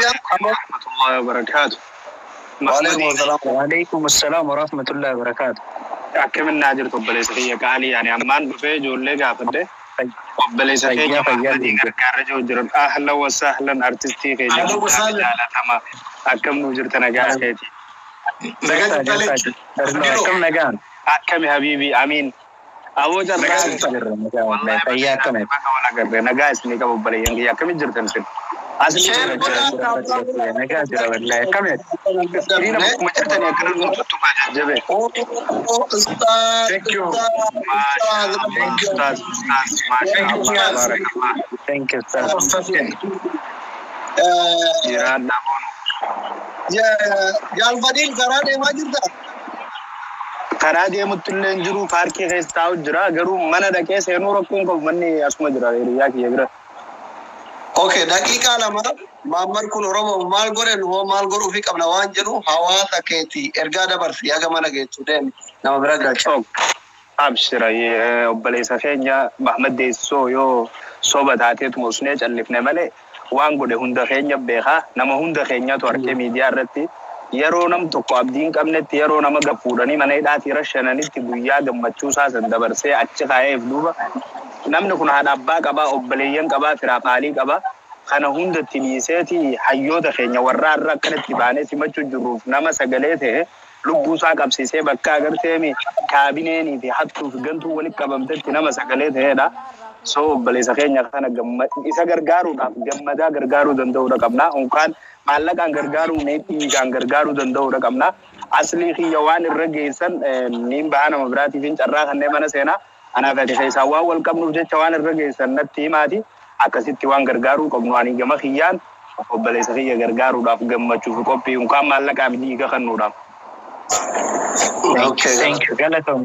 عليكم ورحمة الله وبركاته. وعليكم السلام. وعليكم السلام ورحمة الله وبركاته. Akkamin naa jirtu, obboleessa kiyya qaalii? Ani ammaan dhufee ijoollee gaafadhe. Obboleessa keenya Fayyaa, fayyaa. Mahmadii gargaarra jiru jiran. أهلا وسهلا, artistii keenya أهلا guddaa وسهلا. jaalatama. Akkam nuu jirta, nagaa keeti? Nagaa jirta, leenca. Akkam nagaan? Akkami habiibi, amiin. Aboo Nagaa carraa jirta. Jirra nagaa wallahi, fayyaa akkami? Bakka wal agarre, nagaa isinii qabu, obboleeyyan kiyya, akkami jirtan isin? Asli Share jira godhaa. jira. Jira jira, nagaa jira wallahi, akkami? Hiriira bakkuma jirtanii akkana nu tuttuqaa jajjabe. Ustaz. Thank you. Maasha Allah, ustaaz, ustaaz, maasha Thank you, Allah, Ustaz. tabaarakallah. Thank you, sir. Ustaz. Jiraadhaa boonu. Jaalfadiin, karaa deemaa jirta? Karaa deemutti illee hin jiru, paarkii keessa taa'u jira, garuu mana dhaqee seenuu rakkoon qabu, manni asuma jira hiriyaa kiyya bira. Okay, daqiiqaa 2 Maammar kun Oromoo maal godhe, nu hoo maal godhuufi qabna waan jedhu hawaasa keeti ergaa dabarsi, haga mana geessu deemi nama bira galcha. Ok. Abshira, obboleessa keenya Mahmad Deessoo yoo soba taateetuma usnee callifne malee waan godhe hunda keenya beekaa, nama hunda keenyatu harkee miidiyaa irratti yeroo nam tokko abdii hin qabnetti, yeroo nama gaffuudhanii mana hidhaatii rashananitti, guyyaa gammachuu isaa san dabarsee achi kaa'eef. Duuba namni kun haadha abbaa qabaa, obboleeyyan qabaa, firaaf haalii qabaa, kana hundatti dhiiseeti hayyoota keenya warra har'a akkanatti baanee simachuu jirruuf nama sagalee ta'e, lubbuu isaa qabsiisee bakka agarteemi kaabineenii fi hattuu fi gantuu walitti qabamtetti nama sagalee ta'edha. So obboleessa keenya kana isa gargaaruudhaaf gammadaa gargaaruu danda'uudha qabna. Unkaan maallaqaan gargaaruu mee dhiigaan gargaaruu danda'uudha qabna. Aslii kiyya waan irra geessan niin bahaa, nama biraatiif hin carraa kanneen mana seenaa. Anaaf ati keessaa waan wal qabnuuf jecha waan irra geessan natti himaati. Akkasitti waan gargaaruu qabnu ani gama kiyyaan obboleessa kiyya gargaaruudhaaf gammachuu fi qophii unkaan maallaqaa fi dhiiga kennuudhaaf. Thank you, thank you. Galatoom.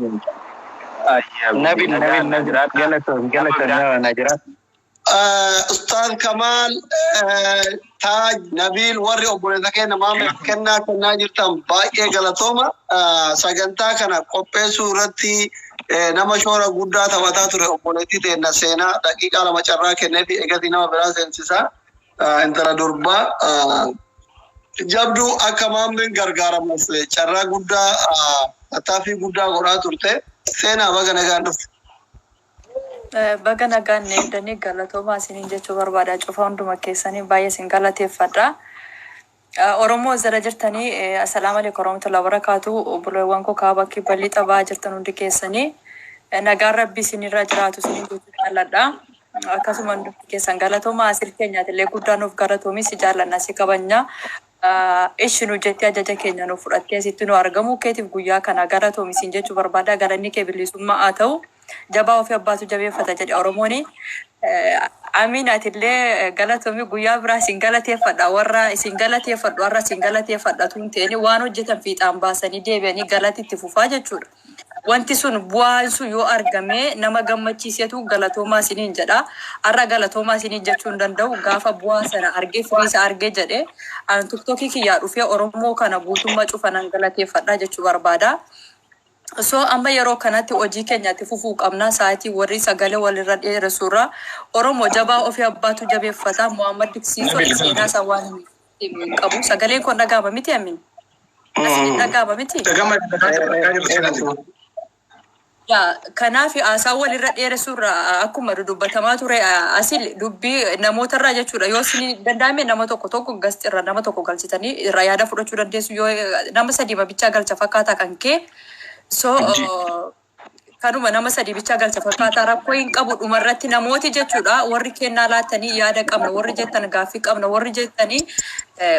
Nabil, Nabil, Nabil. Galatoom, galatoom. Nama na jiraatu. Ustaaz Kamaal, Taaj, Nabil, warri obboleessa keenya maamila kennaa kennaa jirtan baay'ee galatooma. Sagantaa kana qopheessuu irratti nama shoora guddaa taphataa ture obboleettii teenna seenaa daqiiqaa 2 carraa kennee fi eegatii nama biraa seensisaa. Intala durbaa jabduu akka maammeen gargaaramuuf carraa guddaa, tattaaffii guddaa godhaa turte. Seenaa, baga nagaan dhufte. Baga nagaan eegdanii, galatoomaa isiniin jechuu barbaada. Cufa hunduma keessanii baay'ee isin galateeffadha. Oromoo jala jirtanii, السلام عليكم ورحمة الله وبركاته. Obboleewwan koo kaaba kibba lixa ba'aa jirtan hundi keessanii nagaan rabbii isinirra jiraatu isiniin jechuu jaalladha. Akkasuma hundi keessan galatoomaa, asir keenyaatillee guddaa nuuf galatoomi, si jaallanna, si kabajna. Ishi nu jettee ajaja keenya nu fudhattee asitti nu argamuu keetiif guyyaa kana galatoomi isin jechuu barbaada. Galanni kee bilisummaa haa ta'u. Jabaa ofii abbaatu jabeeffata jedhe Oromooni. Amiin, atillee galatoomi, guyyaa biraa isin galateeffadha, warra isin galateeffadhu warra isin galateeffadha tun ta'eni waan hojjetan fiixaan baasanii deebi'anii galati itti fufaa jechuudha. Wanti sun bu'aan sun yoo argame nama gammachiisetu galatoomaa isiniin jedha. Har'a galatoomaa isiniin jechuu hin danda'u, gaafa bu'aa sana argee, firii isa argee jedhe an TikTokii kiyyaa dhufee Oromoo kana guutummaa cufanan galateeffadha jechuu barbaada. So amma yeroo kanatti hojii keenyatti fufuu qabna. Sa'aatii warri sagalee walirra dheeressurra Oromoo jabaa ofii abbaatu jabeeffata. Muhammad Diksiisoo seenaa isaa waan hin qabu. Sagaleen kun dhaga'ama miti, amin? Asin dhaga'ama miti? Dhagama, dhagaa jirtu seenaa. Yaa, kanaaf haasaa walirra dheeressurra akkuma dubbatamaa ture asil dubbii namootarraa jechuudha. Yoo isin danda'ame nama tokko tokko gasxirra nama tokko galchitanii irraa yaada fudhachuu dandeessu, yoo nama sadii bichaa galcha fakkaataa kan kee. So kanuma nama sadii bichaa galcha fakkaataa, rakkoo hin qabu. Dhumarratti namooti jechuudha warri kennaa laattanii, yaada qabna warri jettan, gaaffii qabna warri jettanii,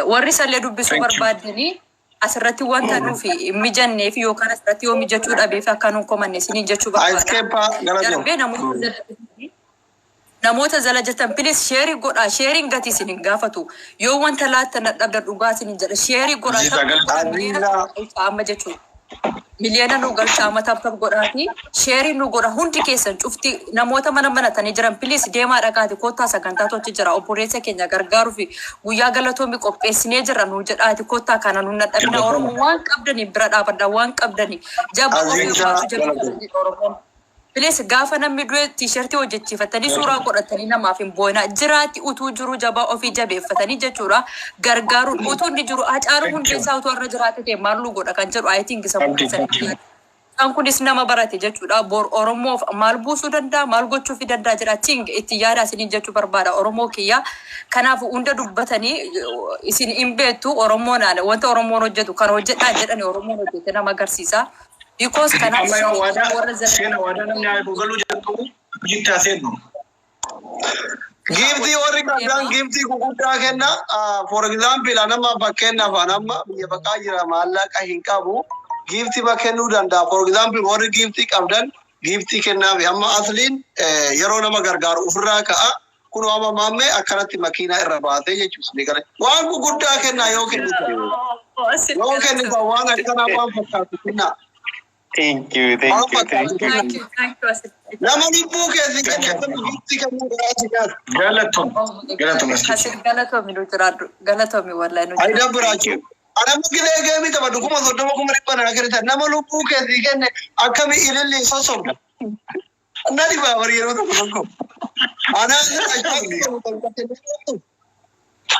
warri sallee dubbisuu Thank you. barbaaddanii asirratti wanta nuuf hin mijanneef yookaan asirratti yoo mijachuu dhabeef akka nuun komanne isiniin jechuu barbaada. Escape galatoo. Darbee namoota jala jirtan, please share godhaa. Shareiin gatii isin hin gaafatu. Yoo wanta laattan dhabdan, dhugaa isin jedha, share godhaa. Aziizaa, galata. Aziizaa. Amma jechuudha. Miliyoona nu galcha, amma tap tap godhaati. Share nu godha hundi keessan cufti, namoota mana banatanii jiran, please deemaa dhaqaati kottaa, sagantaa tochi jira, obboleessa keenya gargaaruu fi guyyaa galatoomi qopheessinee jira nu jedhaati kottaa, kana nu nadhabina. Oromoo waan qabdanii bira dhaabadha, waan qabdanii jabaa ofii Aziizaa baatu galatoo. jabeeffatu Oromoon. Please, gaafa namni du'e T-shirtii hojjechiifatanii suuraa godhatanii namaaf hin boo'inaa. Jiraatti utuu jiru jabaa ofii jabeeffatanii jechuudha. Gargaaruun utuu inni jiru Hacaaluu Hundeessaa utuu irra jiraate ta'e maal nu godha kan jedhu, I think, sammuu Abdii, keessatti. thank you. Isaan kunis nama barate jechuudha. Bor Oromoof maal buusuu danda'a, maal gochuufii danda'a jedha. Think itti yaada isiniin jechuu barbaada, Oromoo kiyya. Kanaaf hunda dubbatanii isin hin beektu. Oromoon wanta Oromoon hojjetu kan hojjedhaa jedhani Oromoon hojjete nama agarsiisa. Because kanaaf Amma yoo waadaa warra zala seena, waadaa namni haa galuu jalqabu, hojiitti haa seennu. Giiftii warri qabdan giiftii gurguddaa kenna. For example, nama fakkeenyaaf amma biyya baqaa jira, maallaqa hin qabu. Giiftii ba kennuu danda'a. For example, warri giiftii qabdan giiftii kennaafi. Amma asliin yeroo nama gargaaru ofirraa ka'a. Kun amma maammee akkanatti makiinaa irra baatee jechuudha. Waan gurguddaa kennaa yoo kennitan. Yoo kennitan waan akkanaa waan fakkaatu kennaa. Thank you, thank you, thank you. Thank you, thank you, Asli. Nama lubbuu keessi kenne giiftii kennuu garaa si nyaata. Galatoom. Galatoom asli. Asin galatoomi, nu jiraadhu. Galatoomi, wallahi nu Ayi jiraadhu. dabbiraachuu. Anama gilee geemii tapha 30,000 100,000 naa kennitan, nama lubbuu keessi kenne akkami ililli sossobda. Na dhibaa bari yeroo tokko tokko. Anaa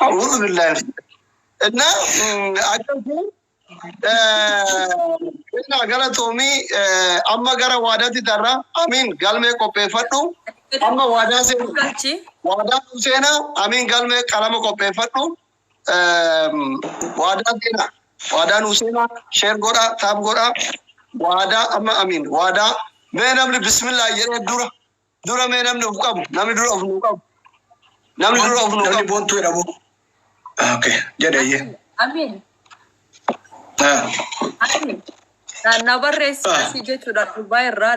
أعوذ بالله. እና akkasii innaa galatoomii. Amma gara waadaatti tarra. Amiin, galmee qopheeffadhu. Amma waadaa seenu. Galchi. Waadaa seenaa. Amiin, galmee qalama qopheeffadhu. Waadaa seenaa. Waadaa nuu seenaa. Share godhaa, tap godhaa. Waadaa amma amiin waadaa. Mee namni bismillah jedhee dura dura, mee namni of qabu, namni dura of nuu qabu. Namni dura of nuu Namni qabu. boontuu jedhamu. Okay, jedhe iyyee. Amiin. Amiin. Na barreessi asii jechuudha. Dubaay irraa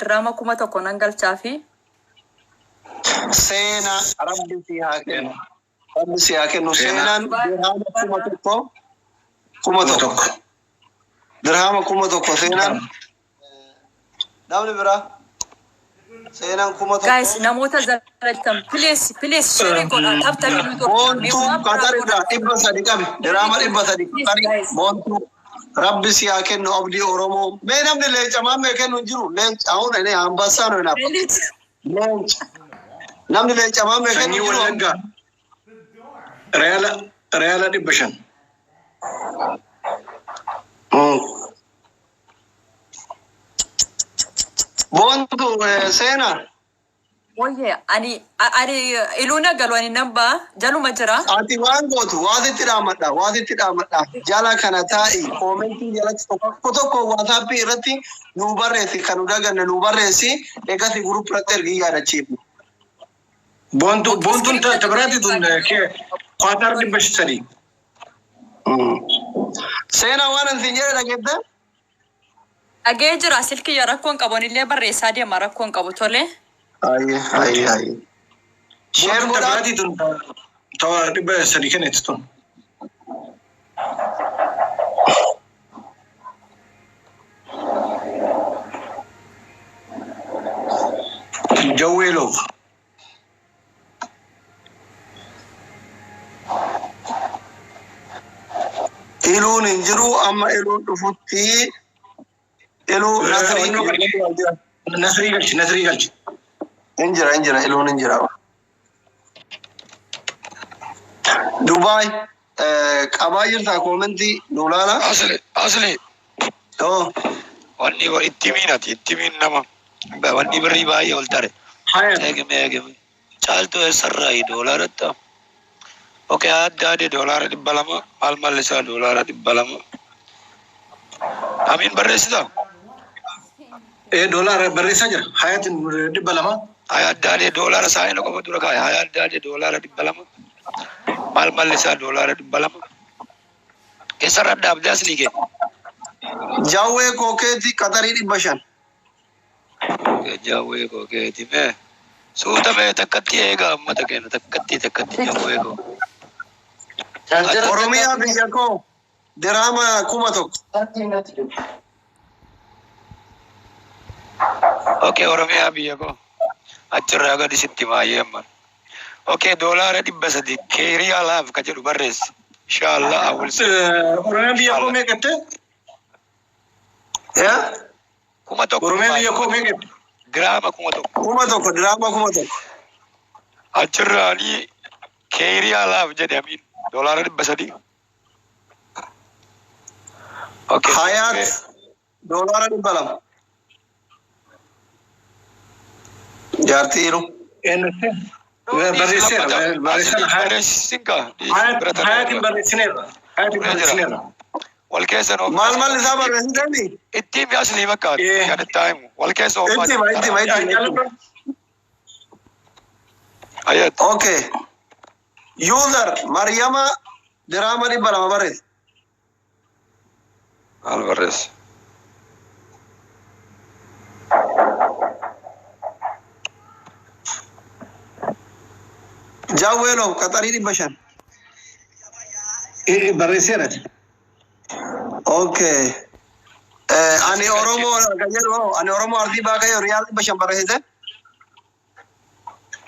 diraama 1000 nan galchaa fi Seenaa, Rabbi si haa kennu. Rabbi si haa kennu. Seenaan dirhaama 1000, kuma Kuma tokko. tokko. Dirhaama 1000 seenaan. Namni biraa. Seenaan 1000. Guys, namoota jaallatan, please, please, share godhaa, taphtanii nu Boontuu Qatar irraa 300 qabi. Dirhaama 300 Qatarii. Boontuu. Rabbi si haa kennu, abdii Oromoo. Mee namni leenca maammee kennu hin jiru. Leenca ahun inni ambassaa nu hinaafa. Leenca. Namni leenca maammee kennu Sanyii hin jiru. Wallaggaa. Reyaala 500. Boontuu, seenaa. Oye, ani iluuna galu, ani nan ba'a, jaluma jira. Ati waan gootu waasitti dhaamadha, waasitti dhaamadha. Jala kana taa'i, commentii jalatti tokko tokko WhatsAppii irratti nuu barreessi, kan nu daganne nuu barreessi, eegasi group irratti ergii yaadachiifnu. Boontuu, boontuun ta biraati tun Qatar 300. Seenaa, waan ansi jedhe dhageette? Dhagee jira, silkiyya rakkoon qabu, illee barreessaa deema, rakkoon qabu, tole. Ayyee, ayyee, ayyee. Share Boontuun ta godhaa. biraatii tun ta 300 kennitu tun. Jawwee loof. Iluun hin jiru, amma iluun dhufutti iluu Nasrii. Nasrii galchi, Nasrii galchi. Hin jira, hin jira, iluun hin jira. Dubaay qabaa jirtaa, commentii nu laala. Asli, asli, Oh. wanni itti miinati, itti miin nama. Wanni birrii baay'ee ol tare. Haya. Eegime, eegime. Caaltuu eessarraayi doolaaratti? Okay, adda adde $200, maal mallisaa $200. Amiin, barreessitaa? Ee, doolaara barreessaa jira. Hayatiin 200. Haya, adda adde doolaara isaanii qofa dura kaa'e. Haya, adda adde $200. Maal mallisaa $200. Eessarra dhaabdee aslii kee? Jawwee kookeetii Qatarii 500. Jawwee koo keeti mee. Suuta mee, takkatti eegaa uummata keenya, takkatti takkatti, jawwee koo. Oromiyaa biyya koo diraama 1000. Okay, Oromiyaa biyya koo. Achirraa gadi sitti maayyee amma. Okay, $300 keeriyaa laaf ka jedhu barreessi. Inshallah, I will see. Oromiyaa biyya koo meeqatte? Yaa? 1000. Oromiyaa biyya koo meeqatte? Diraama 1000. 1000 diraama 1000. Achirraanii keeriyaa laaf jedhe amiin. Doolaara 300. Okay. Hayaat doolaara 200. Jaartii jiru. Barreesseera. Barreesseera. Barreessinka. Hayatiin barreessineerra. Hayatiin barreessineerra. Wal keessa noof. Maal maal isaa barreessitanii? Ittiin asli bakka kan itti himu. Wal keessa oofaa. Itti hima itti hima itti hima. Ayat. Okay. User Maryama diraama 200 barreesse. Maal barreesse? Jawweeloo qaxarii 500. Barreesseera. Okay. Ani Oromoo kan jedhu ani Oromoo Arsii baa kan jedhu riyaal 500 barreessite.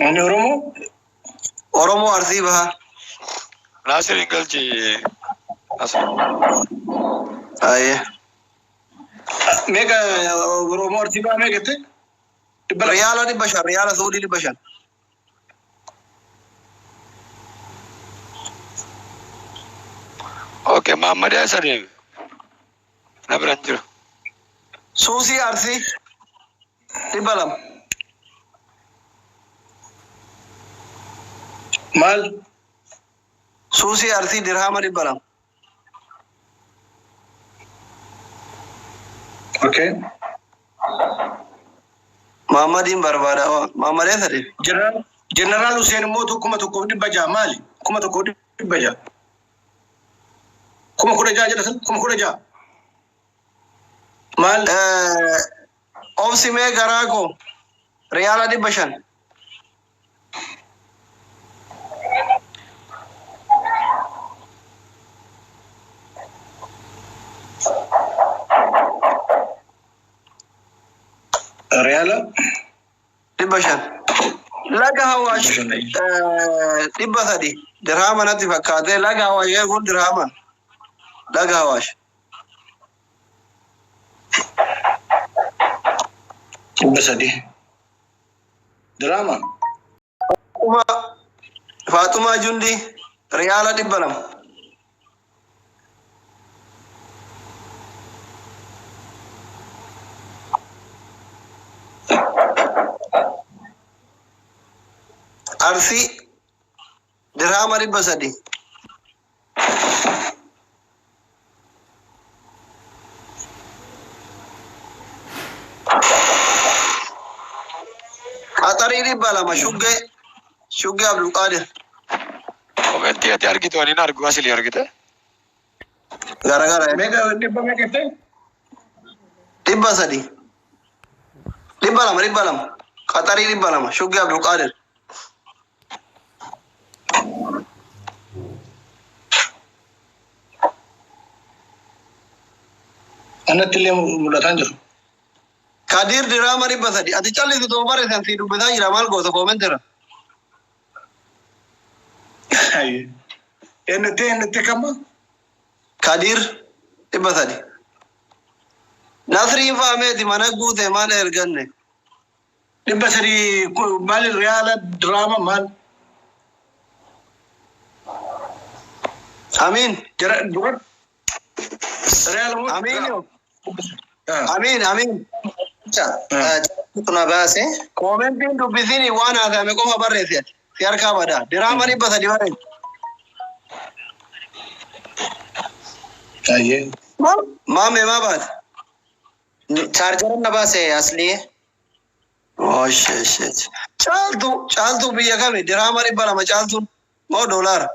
Ani Oromoo. Oromoo Arsii bahaa. Naasir hin galchi. Nasir. Ayyee. Meeqa Oromoo Arsii bahaa meeqa jette? 200. Riyaala 500 riyaala Suudii 500. Okay, Mahammad eessa deeme? Na bira hin jiru. Suusii Arsii 200. Maal? Suusii Arsii dirhama 200. Okay. Mahammadiin barbaada. Mahammad eessa deeme? Jeneraal Hussein immoo 1600 maali? 1600. 16,000 jedha san 16,000. Maal? Obsi mee garaa koo riyaala 500. Riyaala 500. Laga Hawaash 300 dirhama natti fakkaate laga Hawaash kun dirhama. Laga Hawaash. 300. Diraama. Faaxumaa Jundi riyaala 200. Arsii dirhama 300. Qaxarii 200 shuggee shuggee Abdulqaadir. Komentii ati argitu ani hin argu asli argite. Gara gara. Meeqa dhibba meeqa jette? 300. 200 200. Qaxarii 200 shuggee Abdulqaadir. Anatti illee mul'ataa jiru. Kadir diraama 300. Ati callisu too barreessan si dubbisaa jira maal goota koomentira. Eenyutti kama? Kadir 300. Nasriin faameeti mana guute maal erganne. 300 maal riyaala diraama maal? Amiin. Jara dura riyaala moo? Amiin. Amiin amiin. Kuna baase. Koomentiin dubbisini waan haasa'ame qofa barreessi ati. Si harkaa badaa. Diraama 300 barreessi. Ayyee. Maamee maa baate? Chaarjara na baase asli. Oshee shee. Caaltu caaltu biyya kami diraama 200 caaltuun moo doolaara?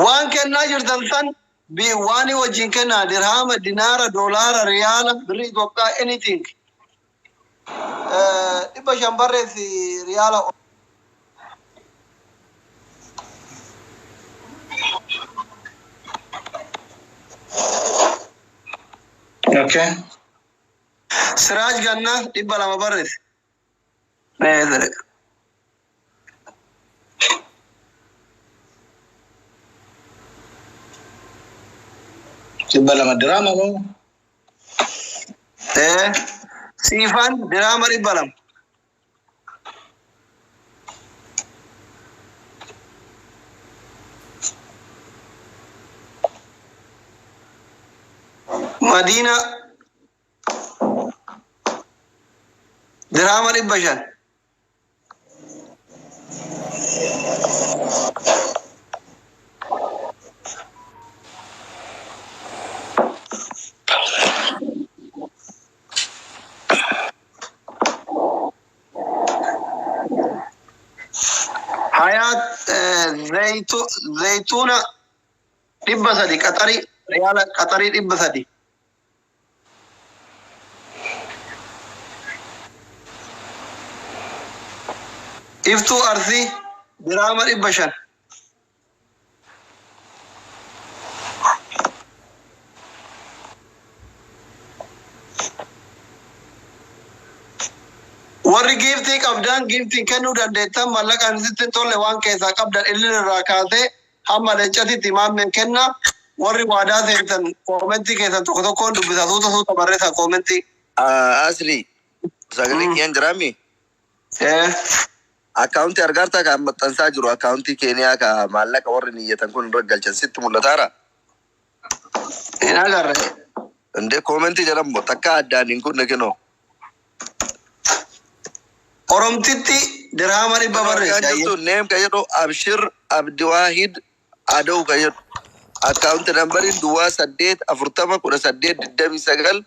Waan kennaa jirtan san waan wajjin kennaa dirhama, dinaara, doolaara, riyaala, birrii Itoophiyaa anything. 500 barreessi riyaala. Okay. Siraaj Gannaa 200 barreessi. Mee 200 diraama moo? Siifan dirhama 200. Madiina dirhama 500. Hayaat zayituuna 300 qaxarii riyaala qaxarii 300. Iftuu arsii dirhama 500. Warri giiftii qabdan giiftiin kennuu dandeettan mallaqaan sitti hin tolle waan keessaa qabdan illi irraa kaasee hamma leencatitti maammeen kenna. Warri waadaa seentan koomentii keessan tokko tokkoon dubbisa suuta suuta barreessa koomentii. Asli sagalee kiyyaan jiraami. Akkaawuntii argaartaa kan maxxansaa jiru akkaawuntii Keeniyaa ka maallaqa warri niyyatan kun irra galchan sitti mul'ataara. Hin agarre. Indee koomentii jedhamu takka addaan hin kunne kinoo. Oromtitti dirhama 100 barreessa. Jirtu neem ka jedhu Abshir Abdiwaahid Adow ka jedhu. Akkaawunti nambariin duwwaa 8 40 18 29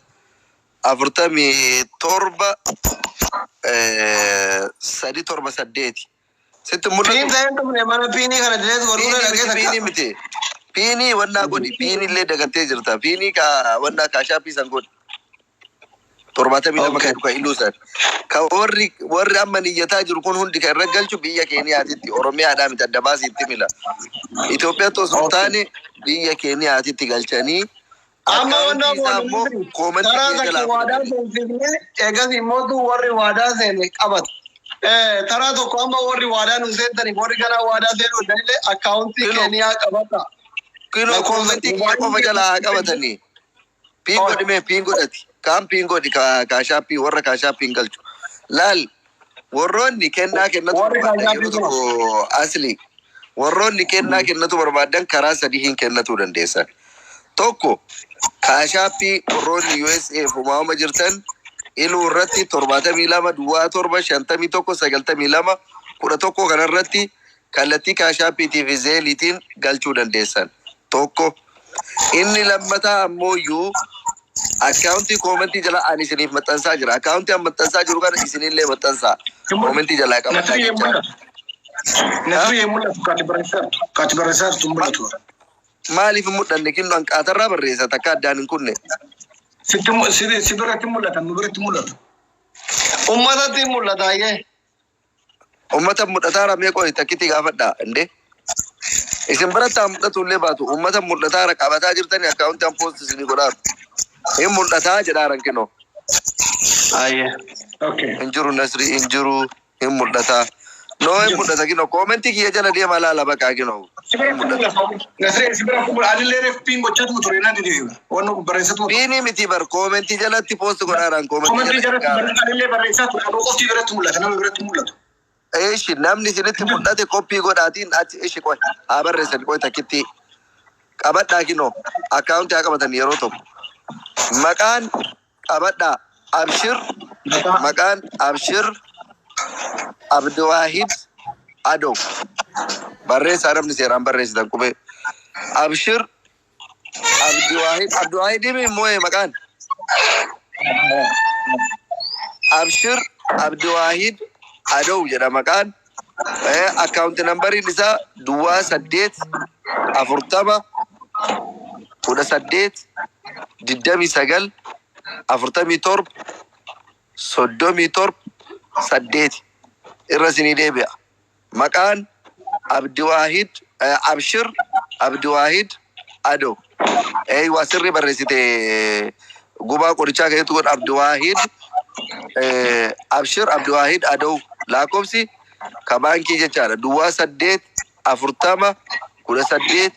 47 3 7 8. Sitti mul'atu. Piin ta'ee dhufne mana piinii kana dileet godhuu Piinii dhaqee miti takka. piinii miti. Piinii wannaa godhi piinii illee dagattee jirta. Piinii ka wannaa kaashaappii san godhi. 72 kan ka iluu san. Ka warri amma niyyataa jiru kun hundi kan irra galchu biyya Keeniyaatitti Oromiyaadhaa miti adda baasiitti mila. Itoophiyaatti osoo hin taane biyya Keeniyaatitti galchanii Amma wannaa akkaawuntii isaa immoo koomentii karaa kee takka jalaa waadaa fudhatanii. seensifne eegas immootu warri waadaa seene qabatu. Taraa tokko amma warri waadaa nu seentanii warri ganaa waadaa seenuu danda'e akkaawuntii Kinoo Keeniyaa qabata. kinoo Lakkoofsa koomentii kiyya qofa jalaa haa qabatanii. Piin godhi mee piin godhati. Kaan piin godhi kaashaappii warra kaashaappiin galchu. Laal warroonni kennaa kennatu Warri barbaadan yeroo kaashaappii kun tokko asli warroonni kennaa kennatu barbaadan karaa sadii hin kennatuu dandeessan. Tokko kaashaappii warroonni USA fumaama jirtan iluu irratti 72 duwwaa 7 51 92 11 kanarratti kallattii kaashaappiitii fi zeeliitiin galchuu dandeessan. Tokko inni lammataa ammoo iyyuu akkaawuntii koomentii jala ani isiniif maxxansaa jira. Akkaawuntii an maxxansaa jiru kana isinillee maxxansaa. Koomentii jalaa qabataa Nasri jechaadha. mul'atu. Nasri mul'atu kaati barreessaartu. Kaati barreessaartu mul'atu. Maaliif hin mul'anne kinnu an qaatarraa barreessa takka addaan hin kunne. Sitti si biratti mul'ata nu biratti mul'atu. Uummatatti mul'ata ayyee. Uummata mul'ataara mee qo'i takkitti gaafadhaa indee. Isin biratti haa mul'atu illee baatu uummata mul'ataara qabataa jirtani akkaawuntii an poost isinii godhaaru. Hin mul'ataa jedhaaran kinoo. Ayyee. Okay. Hin jiru Nasri hin jiru hin mul'ataa. Noo hin mul'ata kinoo koomentii kiyya jala deemaa laala baqaa kinoo. Si Hin biratti mul'ata. mul'atu. Nasri si biratti mul'atu. Anillee reef piin gochaatu ture naan dide. Waan barreessatu ture. Piinii miti bar koomentii jalatti poost godhaaraan koomentii Koomentii jala jalatti gaara. barreessa anillee barreessaa ture. Anuu qofti biratti mul'ata nama biratti mul'atu. Eeshi namni isinitti mul'ate koppii godhaatiin achi ishi qoy haa barreessan qoy takkitti qabadhaa kinoo akkaawuntii haa qabatan yeroo tokko. Maqaan qabadhaa Abshir Maqaa maqaan Abshir Abdiwaahid Adow barreessaa namni seeraan barreessitan qubee Abshir Abdiwaahid Abdiwaahid himi moo'ee maqaan Abshir Abdiwaahid Adow jedha maqaan akkaawunti nambariin isaa duwwaa 8 40 18 29 47 37 8 irra isinii deebi'a. Maqaan Abdiwaahid Abshir Abdiwaahid Adow. Waa sirrii barreessite gubaa qorichaa keessatti godhu Abdiwaahid Abshir Abdiwaahid Adow lakkoofsi ka baankii jechaadha. Duwwaa 8 40 18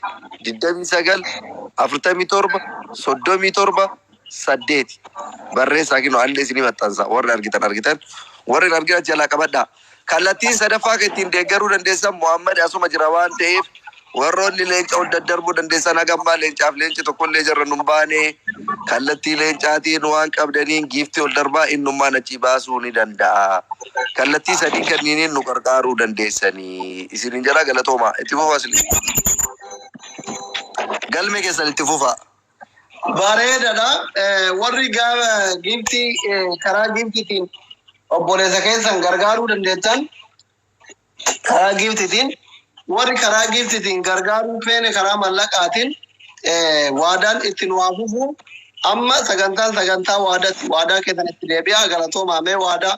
29 47 37 8. Barreessaa kennu allee isinii maxxansa. Warri argitan argitan. Warri hin argina jalaa qabadhaa. Kallattiin sadaffaa kan ittiin deeggaruu dandeessan Muhammad asuma jira waan ta'eef, warroonni leenca ol daddarbuu dandeessan, hagammaa leencaaf leenci tokkollee jarra nun baane, kallattii leencaatiin waan qabdaniin giiftii ol darbaa, innummaan achii baasuu ni danda'a. Kallattii sadii kanniiniin nu gargaaruu dandeessanii. Isinin jala galatooma. Itti fufaa isin. Galmee keessan itti fufaa. Bareedaadha. Warri gaafa giiftii karaa giiftiitiin obboleessa keessan gargaaruu dandeettan karaa giiftiitiin, warri karaa giiftiitiin gargaaruu feene karaa mallaqaatiin, waadaan itti nu haa fufu. Amma sagantaan sagantaa waadaati. Waadaa keessan itti deebi'aa. Galatoomaa. Mee waadaa,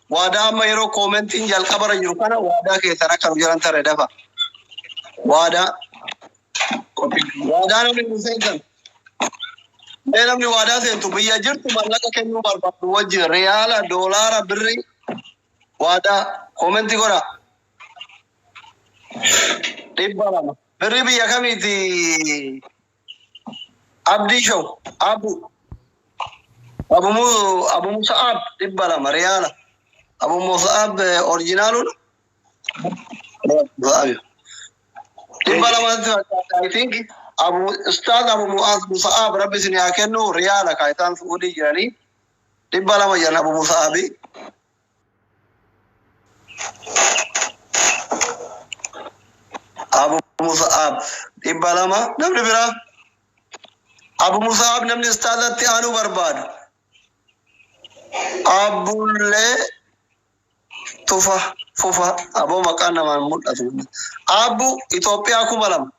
waadaa amma yeroo koomentiin jalqabarra jiru kana waadaa keessan akka nu jiran tarre dafa. Waadaa, waadaa namni nu seentan. Mee namni waadaa seentu biyya jirtu mallaqa kennuu barbaadu wajjin riyaala, doolaara, birri, waadaa koomentii godha. 200. Birri biyya kamiiti? Abdii Show, Abu. Abu Mu, Abu Musa'ab 200 riyaala. Abu Musa'ab originaaluudha. 200tti fakkaata, I think. Abu Ustaaz Abu Mu'az Musa'ab, Rabbi isin haa kennu, riyaala kaayitaan Su'uudii jiranii 200 jedhan Abu Musa'abi. Abu Musa'ab 200. Namni biraa Abu Musa'ab, namni ustaazatti aanuu barbaadu. Abullee tufa fufa aboo maqaan namaan mul'atu. Abbu Itoophiyaa 2000.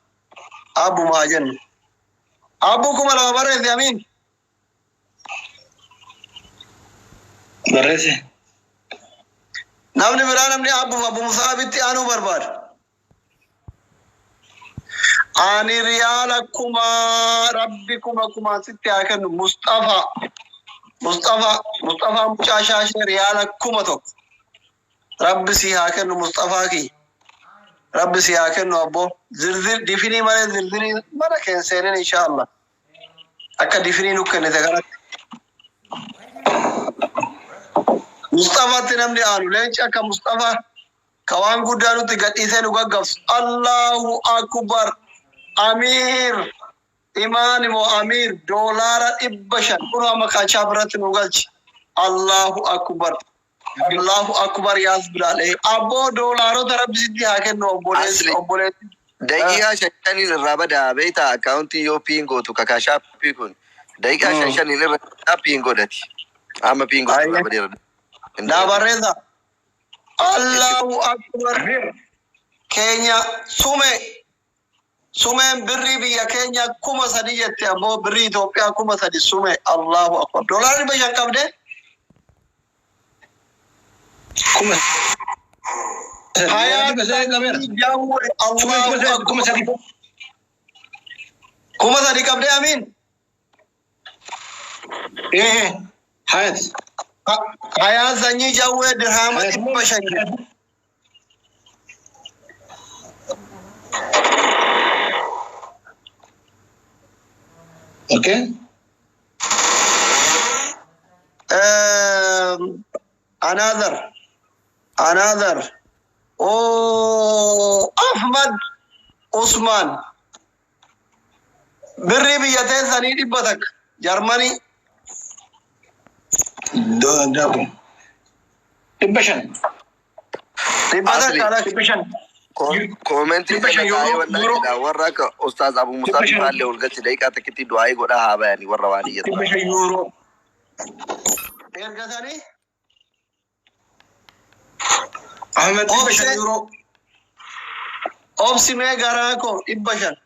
Abbu maa jennu. Abbu 2000 barreessi, amiin. Barreesse. Namni biraa, namni Abbuuf Abu Musa'abitti aanuu barbaadu. Ani riyaala kuma, Rabbi kuma kumaan sitti haa kennu. Mustafa. Mustafa, Mustafa mucaa shaashee, riyaala 1000. Rabbi si haa kennu, Mustafaa kiyya. Rabbi si haa kennu abbo. Zirzir difinii malee zirzirii mana keen seenin inshaallah. Akka difinii nu kennite kanatti. Mustafaatti namni aanu, leenci akka Mustafa ka waan guddaa nutti gadhiisee nu gaggabsu. Allahu akbar. Amiir. Imaan moo Amiir $500 kun amma kaachaa biratti nu galchi. Allahu akbar. Allahu akbar, yaas bilaalee. Abboo, doolaarota Rabbi sitti haa kennu, obboleessi Asli. obboleessi. Daqiiqaa 5 5n irraa badaa beektaa, akkaawuntii yoo pin gootu kakaashaappii kun daqiiqaa 5 5n irra pin godhati. Amma pin gootu irraa badeera. Naa barreessa. Allahu akbar. Keenya sume sumeen birrii biyya keenya 3000 jette ammoo, birrii Itoophiyaa 3000 sume. Allahu akbar. Doolaarri 500 qabde. 3000. Hayaa 300 qabeera. Jawwe. Sume Allahu 3000, kuma akbar. sadii. 3000 qabde, amiin. Ee, hayat. Hayaa sanyii jawwee dirhaama Hayat. 500 jedhe. Okay. Another, another. Oh, Ahmad Usman. Birrii biyya teessanii 100, Jarmanii. Daaku. 500. 100 alak. 500. Koomentii 500 jala taa'ee yuuroo wallaahi yuuroo. jedha, warra akka Ustaaz Abu Dhibba Musaa shan. faallee ol galchi, daqiiqaa takkitti du'aa'ii godhaa haa bayanii warra waan iyyatan. 500 yuuroo. Ergatanii Ahmed 500 obse yuuroo. Obsi mee garaa koo 500.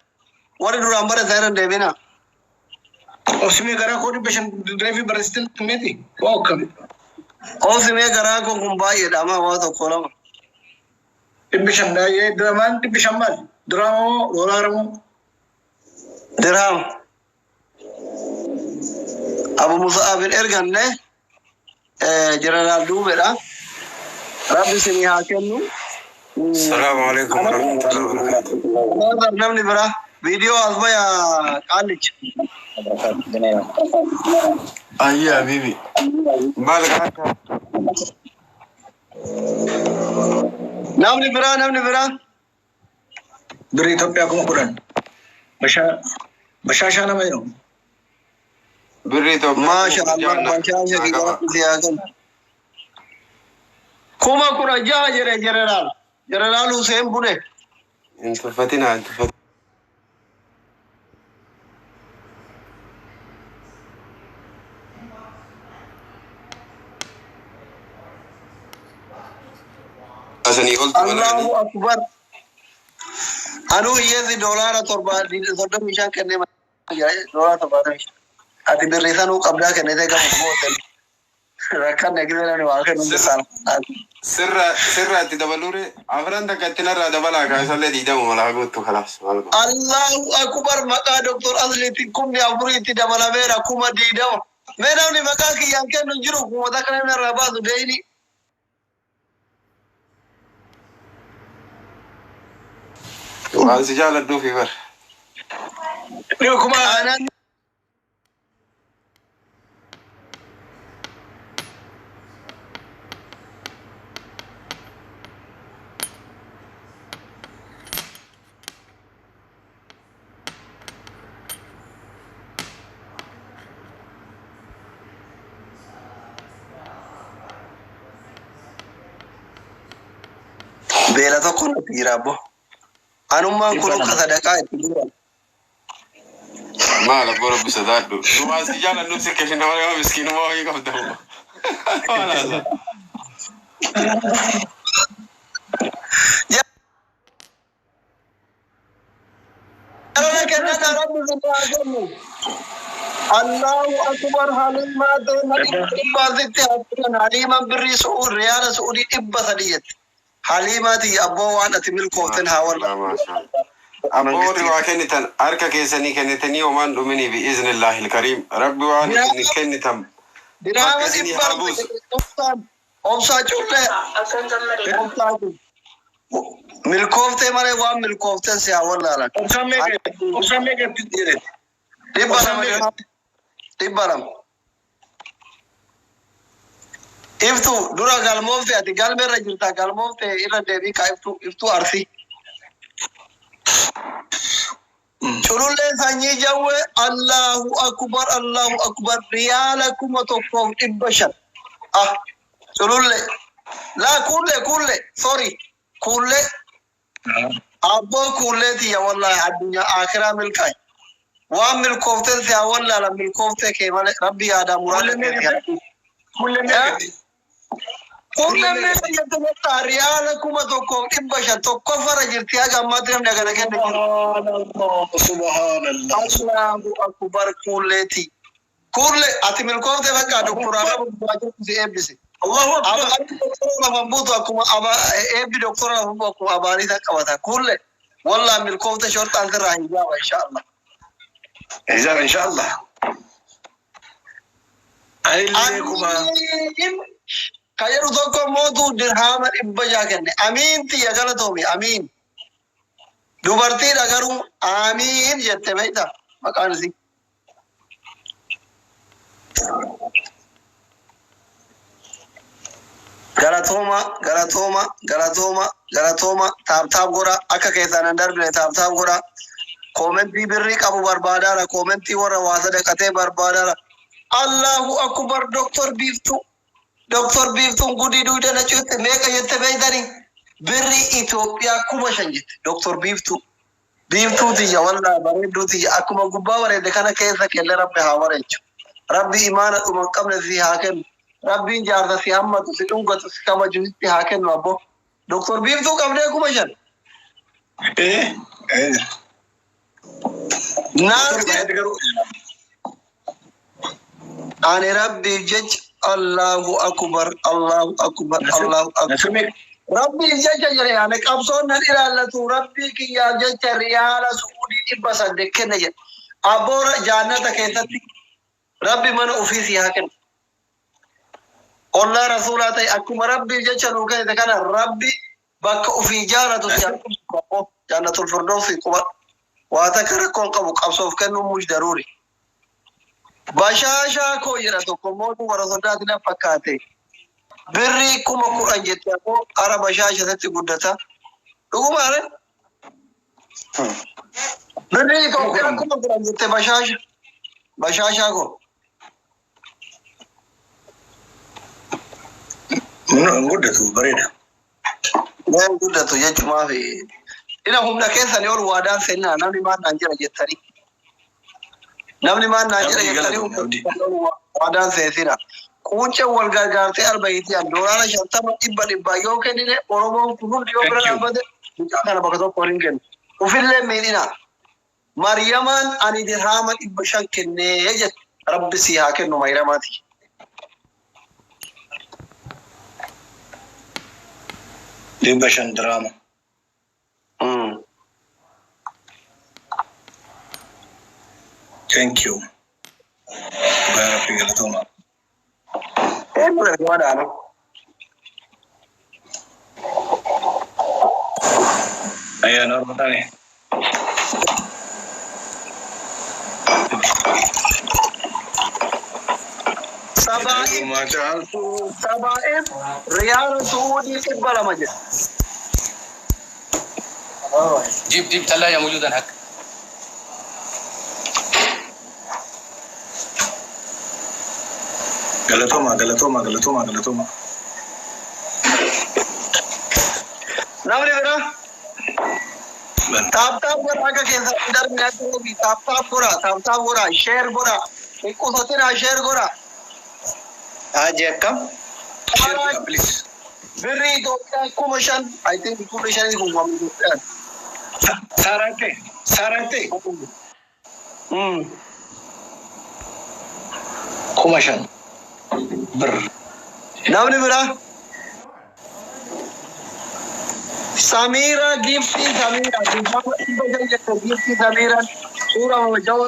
Warri duraan barreessan irra hin deebina. Obsimee garaa koo 500 reefi barreessitan miti. Waa akkami. Obsi mee garaa koo kun baay'eedha, amma waa tokko lama. 500 baay'ee diramaan 500 maali? Dirama moo doolaara moo? Dirhama. Abu Musaabin erganne jeneraal Duubedha. Rabbi isinii haa kennu. السلام عليكم ورحمة الله وبركاته. Namni biraa. Viidiyoo as baya qaallicha. Ayya habibi. Maal gaata? Namni biraa, namni biraa. Birrii Itoophiyaa 10,000. Bashaashaa nama jedhamu. Birrii Itoophiyaa Maasha kuma Allah, 16 bashaasha naa qaba. kiyya siyaasan. 16,000 jedhe jeneraal. Jeneraal Hussein Bune. Hin tuffatinaa, hin tuffatinaa. Asanii oltu Allahu malanii. akbar. Anuu hiyyeessi doolaara 35 kennee jira. Doolaara 75. Ati birrii sanuu qabdaa kennitee gama mootel. Rakkanne gisee namni waa kennu hundi Sirra sana. sirra sirraatti dabaluure afran takka itti narraa dabalaa kaasallee 20 malaa guuttu kalaas maal godhu. Allahu akbar, maqaa Doktor Asliitiin 4,000 itti dabalameera, 20,000. Mee namni maqaa kiyyaan kennu hin jiru, kuma takka namni irraa baasu deeyini. Waan si jaaladhuufi bar. Dhibba kuma Aanaan beela tokko natti jira abbo. Anummaan kun 200. akka sadaqaa itti jiran. Maal abboo rabbi sodaadhu. Nu waan si jaaladhuuf si kenna malee waan miskiinummaa wayii qabda. Maal haasaa? Jarana kennata rabbi sinaa kennu. Allahu akbar, haliimaa ta'e dhibbaa sitti haftan, haliimaan birrii su'uur riyaala su'uudii 300 jette. Haliimaati abboo, waan ati milkooften haa walla. Maashaa Allah. Abboo warri waa kennitan harka keessanii kennitanii homaan dhuminii bi iznillaahi ilkariim. Rabbi waan isin kennitan Diraama bakka isinii dhibba haa buusu. obsaan obsaa cullee obsaa cullee. Milkooftee malee waan milkooften si haa wallaalan. Obsaan meeqa? Obsaan meeqa jedhe? 200. Obsaan meeqa? 200. Iftu dura galmoofte, ati galmeerra jirta, galmoofte irra deebii kaa iftu, iftu arsii. Cululleen sanyii jawwee, Allahu akbar, Allahu akbar, riyaala 1500. Ah, cululle. Laa, kuulle, kuulle, sorry, kuulle, abboo kuullee tiyya, wallahi addunyaa akiraa milkaa'e. Waan milkooften si haa wallaala, milkooftee kee malee rabbi yaadaa muraasa Kuullee kee meeqa? si haa. Kuullee meeqa? Kuulleen meeqa jette jettaa? Riyaala 1500 tokkoffarra jirti, haga ammaatti namni akkana kenne jiru. Subhanallah, subhanallah. Allahu akbar, kuulleeti. Kuulle ati milkoofte bakka doktora Arraba si eebbise. Allahu akbar. Abaarii doktora lafan buutu, akkuma eebbi doktora lafan buutu akkuma abaarii san qabata. Kuulle wallaa milkoofte, shorxaan sirraa hijaaba inshallah. Hijaaba inshallah. Anillee kuma Amiin ka jedhu tokko mootu dirhaama 600 kenne. Amiin tiyya galatoomi amiin. Dubartiidha garuu amiin jette beekta maqaan isii. Galatooma, galatooma, galatooma, galatooma, tap tap godha, akka keessaan hin darbine tap tap godha. Koomentii birrii qabu barbaadaadha. Koomentii warra waa sadaqatee barbaadaadha. Allahu akbar, Doktor Biiftuu. Doktor Biiftuun gudii duuda na cuutte, meeqa jette beektanii? Birrii Itoophiyaa 5,000 jette Doktor Biiftuu. Biiftuu tiyya, wallaa bareedduu tiyya, akkuma gubbaa bareedde kana keessa kelle rabbi haa bareechu. Rabbi imaana dhuma hin qabne si haa kennu. Rabbiin jaarsa si hammatu, si dhungatu, si kabaju sitti haa kennu abbo. Doktor Biiftuu qabdee 5,000. Eh eh. Doktor Naasir baay'ee garuu ani rabbiif jecha, Allahu akbar, Allahu akbar, Nasir Allahu akbar. Nasir meeqa? Rabbiif jecha jedhe, ani qabsoon nan ilaallatu, rabbii kiyyaaf jecha riyaala su'uudii 800 kenna jedhe. Abboora jaannata keessatti rabbi mana ofii si haa kennu. Ollaa rasuulaa ta'e, akkuma rabbiif jecha nuu kennite kana rabbi bakka ofii jaalatu si haa kennu. Jannatul firdoosi qubadhu. Waa takka rakkoon qabu qabsoof kennuun mush daruuri. Bashaashaa koo jedha tokko mootu warra soddaati na fakkaate. Birrii 10,000 jette ammoo ara bashaashatatti guddata. Dhugumaare? Birrii Itoophiyaa 10,000 jette bashaasha. Bashaashaa koo. Hin guddatu bareeda. Hin guddatu jechumaaf. Ina humna keessanii ol waadaan seenaa namni maal naan jira jettanii. Namni maal naan jira jettanii humna waadaan seensina. Quunceen wal gargaartee arba'iitii an doolaara 50 dhibba dhibbaa yoo kennine Oromoon kun hundi yoo bira dhaabbate mucaa kana bakka tokko hin kennu. Ufillee miidhina. Mariyamaan ani dirhaama 500 kennee jette. Rabbi sii haa kennu Mayramaati. 500 dirhaama. Thank you. Dhugaa Rabbi galatooma. Eenyu ergama dhaanu? Ayyaana Ormataani. Sabaa'ib riyaala Suudii 200 jedha. جيب جيب ثلاجة موجودة هناك. Galatooma galatooma galatooma galatooma. Namni biraa tap tap godhaa akka keessatti darbine akka hojii tap tap godhaa tap tap godhaa share godhaa hin qusatinaa share godhaa. Haji akkam? Birrii Itoophiyaa 5,000 I think 5,000 kun waan Itoophiyaan. Saaraatte Saaraatte. 5,000 birr. Namni biraa Samira Gifti Samira dirhama 500 jette Gifti Samira suura jawa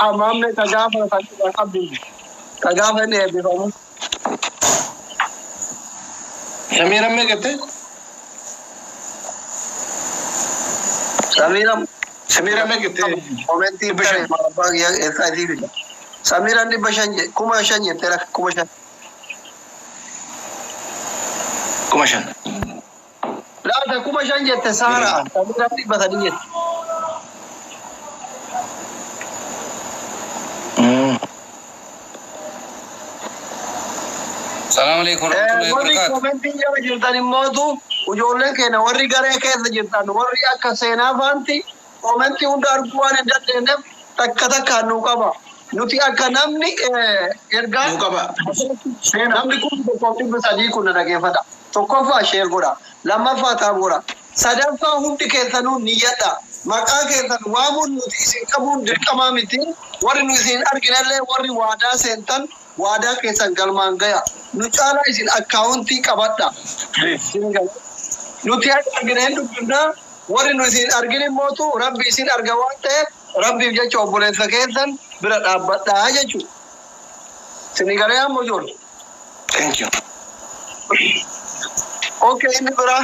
amaamne ka gaafa kan qabdu ka gaafa inni eebbifamu. Samira meeqa jette? Samira Samira meeqa jette? Komentii tare abbaa eessaa isii fida. Samira 500 5,000 jette rakka 5,000. 5,000. Laata 5,000 jette Saara Samira 300 jette. السلام عليكم ورحمة الله Warri وبركاته. komentii jala jirtan immootu ijoolleen keenya warri garee keessa jirtan warri akka seenaa faanti komentii hunda arguu waan hin dandeenyeef takka takkaan nuu qaba. Nuti akka namni ergaa Nuu qaba. Namni kun 1300 kun na dhageeffata. Tokkoffaa share godha. Lammaffaa tap godha. Sadaffaa hundi keessanuu niyyadha. Maqaa keessan waamuun nuti isin qabuun dirqamaa miti. Warri nu isin arginallee warri waadaa seentan waadaa keessan galmaan gaya. Nu caalaa isin akkaawuntii qabadha. Nuti akka argine hin dubbifnaa. Warri nu isin argin immootu rabbi isin arga waan ta'eef rabbiif jecha obboleessa keessan bira dhaabbadhaa jechuudha. Isin galee amma ijoollee. Thank you. Okay, inni biraa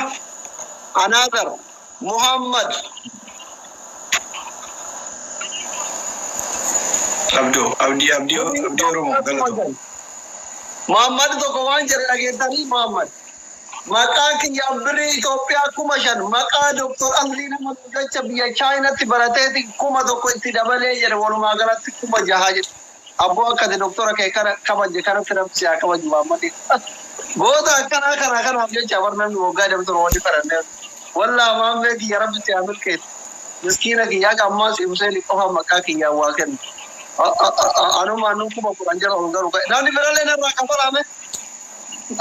another Muhammad. Abdoo Abdii Abdii Abdii Oromoo galatooma. Muhammad tokko waan jedhe dhageettanii Muhammad. Maqaa kiyyaan birrii Itoophiyaa 5,000 maqaa Dooktor Aslii nama jecha biyya Chaayinaatti barateeti 1,000 itti dabalee jedhe walumaa galatti 6,000 jedhe. Abboo akkati doktora kee kana kabaje kanatti namsi haa kabaju Muhammad. Goota akkanaa kana kanaaf jecha bar namni waggaa dabtu wanni barannee. Wallaa maammee kiyya rabbi si haa milkeessu. Miskiina kiyyaa ammaas ibsee qofa maqaa kiyyaan waa kennu. Anuma anuu 10,000 jala ol galu. Namni birallee narraa kafalame.